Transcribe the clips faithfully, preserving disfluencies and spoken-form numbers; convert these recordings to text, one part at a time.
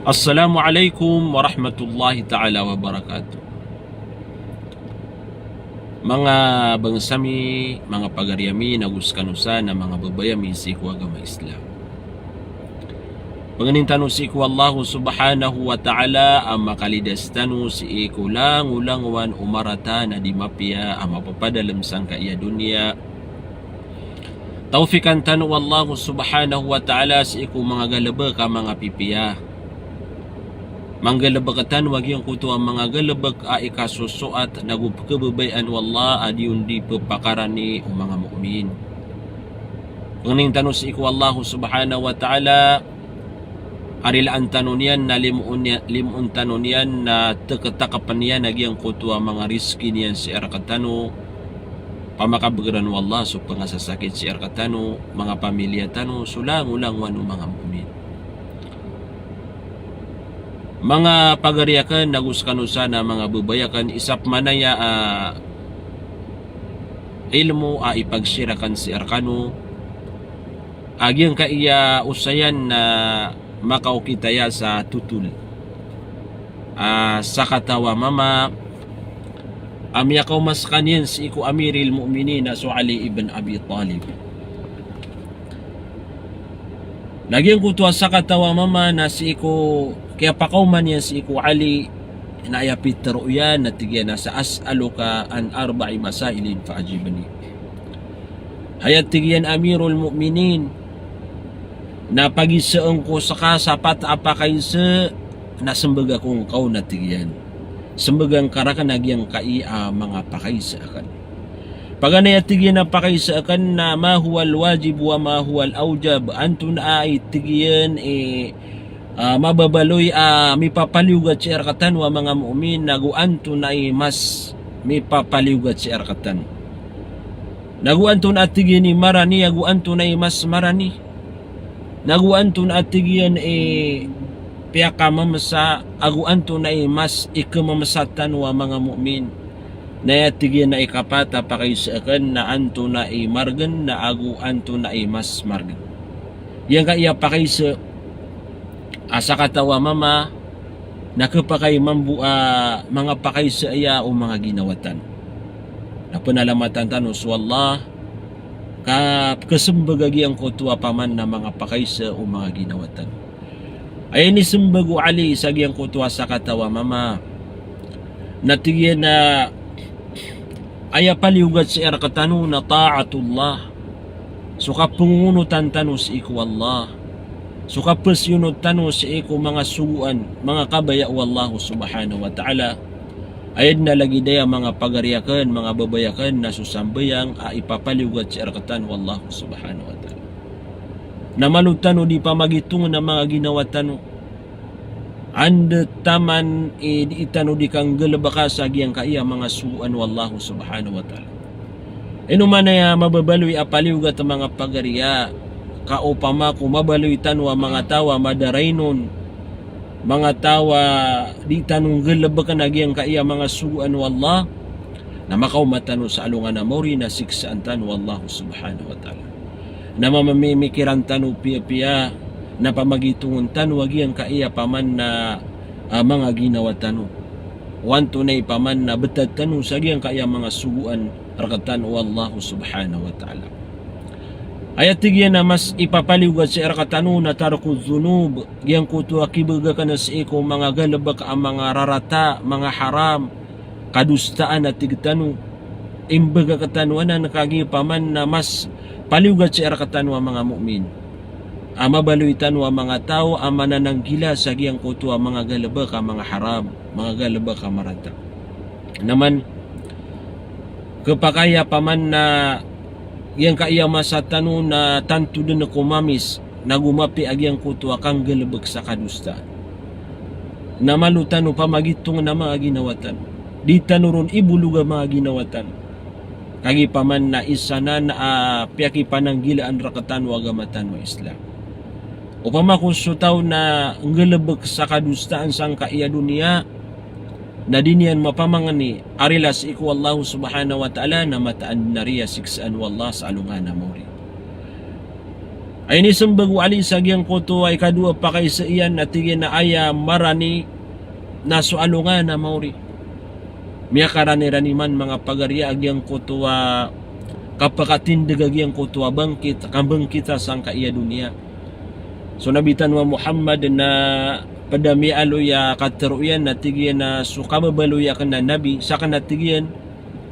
Assalamu alaikum warahmatullahi ta'ala wabarakatuh. Manga bangsa mi, manga pagari ami, nago sekano san a manga babay ami sii ko agama Islam. Pangnin tano sii ko Allah subhanahu wa ta'ala a makalidas tano sii ko langolangowan o marata na di mapiya a mapapadalem sangkaya doniya. Tawfikan tano o Allah subhanahu wa ta'ala sii ko manga galebek a manga pipiya. Manggalebek tano a giyangkoto a manga galebek a ikasosoat nago pekebebayaan o Allah a di on di pepakarani o manga mu'min. Pangnin tano sii ko Allah subhanahu wa ta'ala a rilaan tano niyan na limoon niya-, limoon tano niyan na teketakepen iyan a giyangkoto a manga rizki niyan sii rektano. Pamakabegeran o Allah so pengasasakit sii rektano, manga pamilya tano, so langolangowan o manga mu'min. Manga pagari aken, nago sekano san a manga babay aken, isa pemanaya a ilmo a ipag-share aken sii rekano a giyangkaya osayan na makaokit aya sa totol a sakataw a mama a miyakaoma sekaniyan sii ko Amiril Mu'minin a so Ali ibn Abi Talib. Na giyangkoto a sakataw a mama na sii ko kiyapakaoma niyan sii ko Ali, na aya pitero iyan na tig iyan a sa, "As'aluka an arba'i masailin fa ajibni." Hay a tig iyan, Amirul Mu'minin, na pagiseen ko seka sa pat a pakaise, na sembega ko ngka on, na tig iyan. Sembega ngka raken a giyangkai a manga pakaise aken. Paganay a tig iyan a pakaise aken na ma huwal wajib wa ma huwal awjab. Antonaa i tig iyan i, ah, mababaloy a mipapaliyogat sii rektano a manga mu'min, nago antonaa i mas mipapaliyogat sii rektano. Nago antonaa tig iyan i marani, ago antonaa i mas marani. Nago antonaa tig iyan i piyakamemesa, ago antonaa i mas ikememesa tano a manga mu'min. Na aya tig iyan a ikapat a pakaise aken na antonaa i margen, na ago antonaa i mas margen. Giyangkaya pakaise a sakataw a mama, na kepakay mambo a manga pakaise aya o manga ginawa tano. Na penalamatan tano so Allah, ka pekesembeg a giyangkoto a paman na manga pakaise o manga ginawa tano. Aya inisembeg o Ali sa giyangkoto a sakataw a mama, na tig iyan a aya paliyogat sii rektano na ta'atullah. So kapengongonotan tano sii ko Allah. So kapesiyonot tano sii ko manga sogoan, manga kabaya o Allah subhanahu wa ta'ala. Aya den a lagid aya manga pagari aken, manga babay aken, na so sambayang a ipapaliyogat sii rektano o Allah subhanahu wa ta'ala. Na malo tano di pamagitongen a manga ginawa tano. Anda taman i di tano di kanggalebeka sa giyangkaya manga sogoan o Allah subhanahu wa ta'ala. Ino man aya mababaloy a paliyogat a manga pagari a, ka opama ko mabaloy tano a manga taw a madarainon, manga taw a di tano nggalebeken a giyangkaya manga sogoan o Allah, na makaoma tano sa alongan a maori na siksaan tano o Allah subhanahu wa ta'ala. Na mamamimikiran tano piyapiya, na pamagitongen tano a giyangkaya paman na, ah, manga ginawa tano. O antonaa i paman na betad tano sa giyangkaya manga sogoan rektano o Allah subhanahu wa ta'ala. Aya tig iyan a mas ipapaliyogat sii rektano na tarku dhunub, giyangkoto a kibegeken sii ko manga galebek a manga rarata, manga haram, kadosaan a tig tano. Imbegek tano anan kagiya paman na mas paliyogat sii rektano a manga mu'min a mabaloy tano a manga taw a manananggila sa giyangkoto a manga galebek a manga haram, manga galebek a marata. Na man kepakay a paman na giyangkaya masa tano na tanto den ko mamis, nago mapiya a giyangkoto a kanggalebek sa kadosaan. Na malo tano pamagitongen a manga ginawa tano. Di tano ron ibolog a manga ginawa tano. Kagiya paman na isa nan a piyakipananggilaan rektano o agama tano a Islam. Opama ko so taw na nggalebek sa kadosaan sangkaya doniya, na di niyan mapamangni a rila sii ko Allah subhanahu wa ta'ala, na mataan den a riya siksaan o Allah sa alongan a maori. Ay inisembag o Ali sa giyangkoto a ikadowa a pakaisa iyan na tig iyan a aya marani na so alongan a maori. Miyakaranirani man manga pagari a giyangkoto a kapakatindeg a giyangkoto a bangkit, kambangkita sangkaya doniya. So Nabi tano a Muhammad na ped a miyaaloy a katero iyan na tig iyan a so kababaloy aken a Nabi, saken a tig iyan,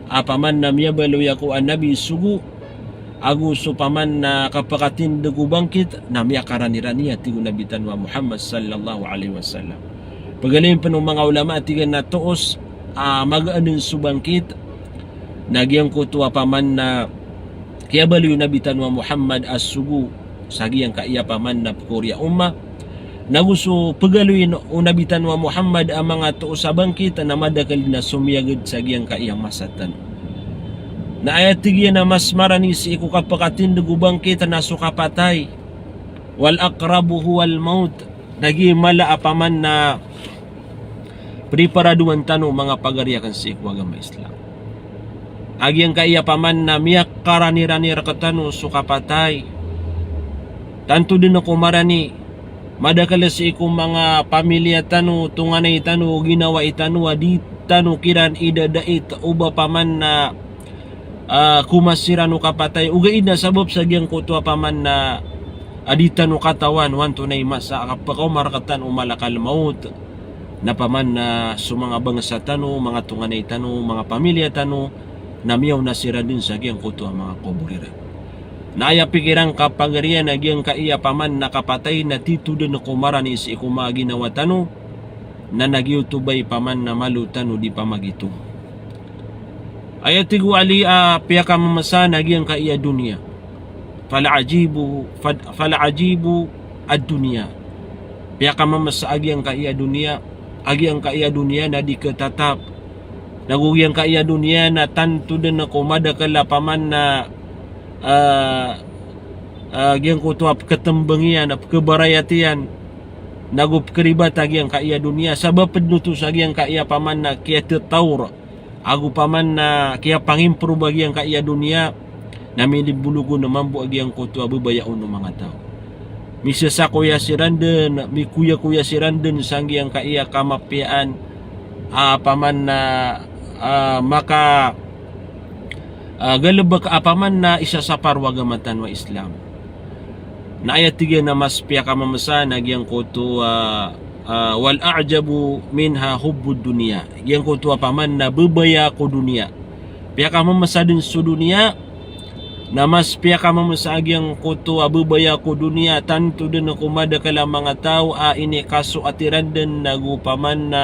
a paman na miyabaloy ako a Nabi sogo, ago so paman na kapakatindeg o bangkit, na miyakaranirani a tig o Nabi tano a Muhammad sallallahu alaihi wasallam. Pegaloyin pen o manga ulama a tig iyan a toos a magaan den so bangkit, na giyangkoto a paman na kiyabaloy o Nabi tano a Muhammad a sogo sa giyangkaya paman na pekori a umma. Nago so pegaloyin o Nabi tano a Muhammad a manga toos a bangkit na madakel na somiyaged sa giyangkaya masa tano. Na aya tig iyan a mas marani sii ko kapakatindeg o bangkit na so kapatay. Wal aqrabu huwal maut. Na giya mala a paman na priparadowan tano manga pagari aken sii ko agama Islam. A giyangkaya paman na miyakaranirani rektano so kapatay. Tanto den ko marani, madakel sii ko manga pamilya tano, tonganay tano, ginawai tano, a di tano kiran idadait o ba paman na ah, komasiran o kapatay, ogaid na sabap sa giyangkoto a paman na, ah, di tano katawan o antonaa i masa a kapekaoma rektano o malakal maut. Na paman na so manga bangsa tano, manga tonganay tano, manga pamilya tano, na miyaona siran den sa giyangkoto a manga kobor iran. Na aya pikiran ka pagari iyan a giyangkaya paman na kapatay na tito den ko marani sii ko manga ginawa tano, na na giyoto ba i paman na malo tano di pamagitong. Aya tig o Ali a piyakamamesa na giyangkaya doniya. Fal ajibu, fal, fal ajibu ad-dunya. Piyakamamesa a giyangkaya doniya, a giyangkaya doniya na di ketatap. Nago giyangkaya doniya na tanto den ko madakel a paman na, ah, ah, giyangkoto a peketembeng iyan, a pekebarayat iyan. Nago pekeribat a giyangkaya doniya, sabap den oto sa giyangkaya paman na kiyatetawr, ago paman na kiyapangimprove a giyangkaya doniya, na minibologon mambo a giyangkoto a bebayaon o manga taw. Misesakoya siran den, mikoyakoya siran den sa giyangkaya kamapiyaan, a paman na, ah, maka, ah, galebek a paman na isasapar o agama tano a Islam. Na aya tig iyan a mas piyakamamesa na giyangkoto a, ah, wal a'jabu minha hubbud dunya. Giyangkoto a paman na bebaya ko doniya. Piyakamamesa den so doniya, na mas piyakamamesa a giyangkoto a bebaya ko doniya, tanto den ko madakel a manga taw a inikasoat iran den nago paman na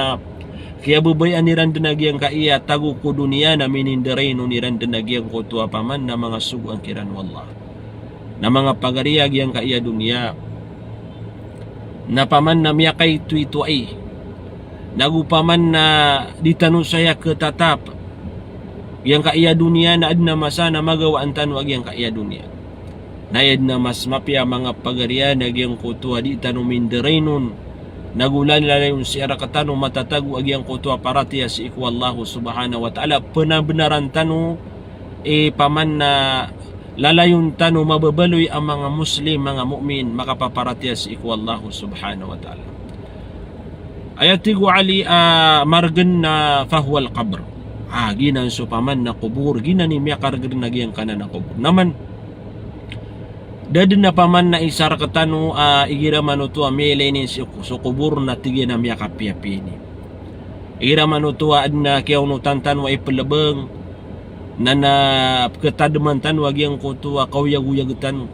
kiyabebayaan iran den a giyangkaya tago ko doniya na minindarain on iran den a giyangkoto a paman na manga sogoan kiran o Allah. Na manga pagari a giyangkaya doniya na paman na miyakaitoitoay. Nago paman na di tano saya ketatap. Giyangkaya doniya na aden a masa na magawaan tano a giyangkaya doniya. Na aya den a mas mapiya manga pagari a na giyangkoto a di tano mindarain on. Nago lalayon sii rektano matatago a giyangkoto a paratiyaya sii ko Allah subhanahu wa ta'ala. Penabenaran tano i paman na lalayon tano mababaloy a manga Muslim, manga mu'min, makapaparatiyaya sii ko Allah subhanahu wa ta'ala. Aya tig o Ali a margen na fahuwal qabr. Ah, giyanan so paman na kobor, giyanan i miyakaregen a giyangkanan a kobor. Na man, da den a paman na isa rektano a igira man oto a miyailay niyan so, so kobor na tig iyan a miyakapiyapiya ini. Igira man oto a aden a kiyaonotan tano a ipelebeng, na na peketademan tano a giyangkoto a kaoyagoyag tano.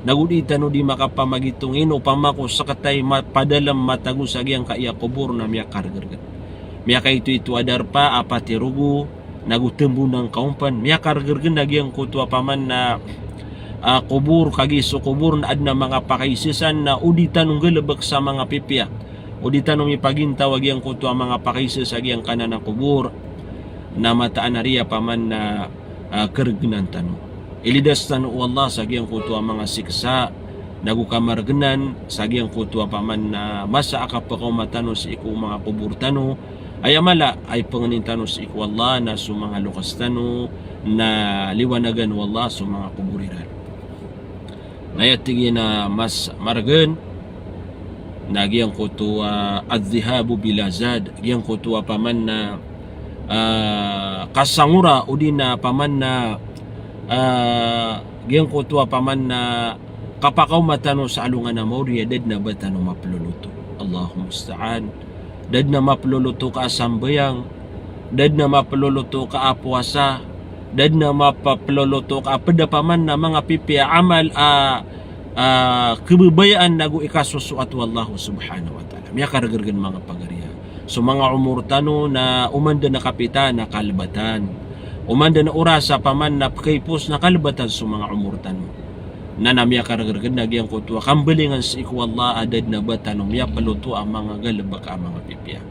Nago di tano di makapamagitong ino pamako seketay ma-, padalem matago sa giyangkaya kobor na miyakaregeregen. Miyakaitoito a darpa a patirogo, nago tembonan kaompan. Miyakaregeregen a giyangkoto a paman na, ah, kobor, kagiya so kobor na aden a manga pakaisesan na o di tano nggalebek sa manga pipiya. O di tano mipagintaw a giyangkoto a manga pakaises a giyangkanan a kobor, na mataan a riya paman na, ah, keregenan tano. Ilidas tano o Allah sa giyangkoto a manga siksa, nago kamaregenan, sa giyangkoto a paman na masa a kapekaoma tano sii ko manga kobor tano, aya mala a ipengenin tano sii ko Allah na so manga loks tano, na liwanagan o Allah so manga kobor iran. Aya tig iyan a mas margen na giyangkoto a adh-dhahabu bila zad, giyangkoto a paman na, ah, kasangora odi na paman na, ah, giyangkoto a paman na kapakaoma tano sa alongan a maori a da dn a ba tano maploloto. Allahul musta'an. Da dn a maploloto ka a sambayang, da dn a maploloto ka a powasa, da dn a maploloto ka a pd a paman na manga pipiya a amal a, ah, khababayaan ago ikasosoat o Allah subhanahu wa ta'ala. Miyakargrgn manga pagariya. So manga omor tano na oman dn a kapita na kalbatan. Oman dn a oras a paman na pkhaipos na kalbatan so manga omor tano. Na na miyakargrgn na giyangkoto a kambalingan sii ko Allah a da dn a ba tano miyaploto a manga galbk a manga pipiya.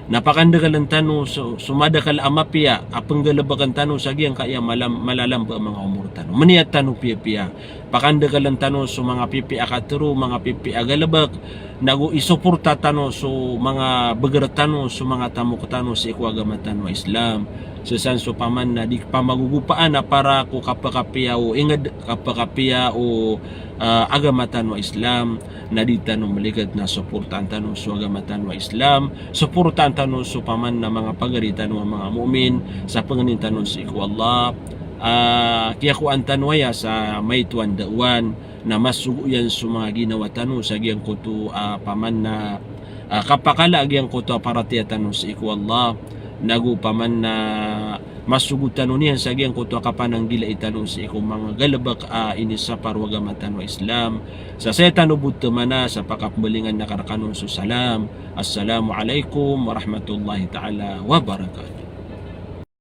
Na pakandakln tano so, so madakl a mapiya a pnggalbkn tano sa giyangkaya malam-, malalamba a manga omor tano. Mniyat tano piyapiya. Pakandakln tano so manga pipiya a katharo, manga pipiya a galbk, nago isoporta tano so manga bgr tano, so manga tamok tano sii ko agama tano a Islam. Sa san so paman na di pamagogopaan a para ko kapakapiya o ingd, kapakapiya o, ah, agama tano a Islam, na di tano mligad na soportaan tano so agama tano a Islam, soportaan tano so paman na manga pagari tano a manga mu'min, sa pangnin tano sii ko Allah, ah, kiyakowan tano aya sa maito a ndaowan, na masogo iyan so manga ginawa tano sa giyangkoto a paman na, ah, kapakala a giyangkoto a paratiyaya tano sii ko Allah, nago paman na masogo tano niyan sa giyangkoto a kapananggilai tano sii ko manga galbk a inisapar o agama tano a Islam. Sa saya tano bo tmana sa pakapmbalingan akn rkano so salam. Assalamu alaikum warahmatullahi ta'ala wabarakatuh.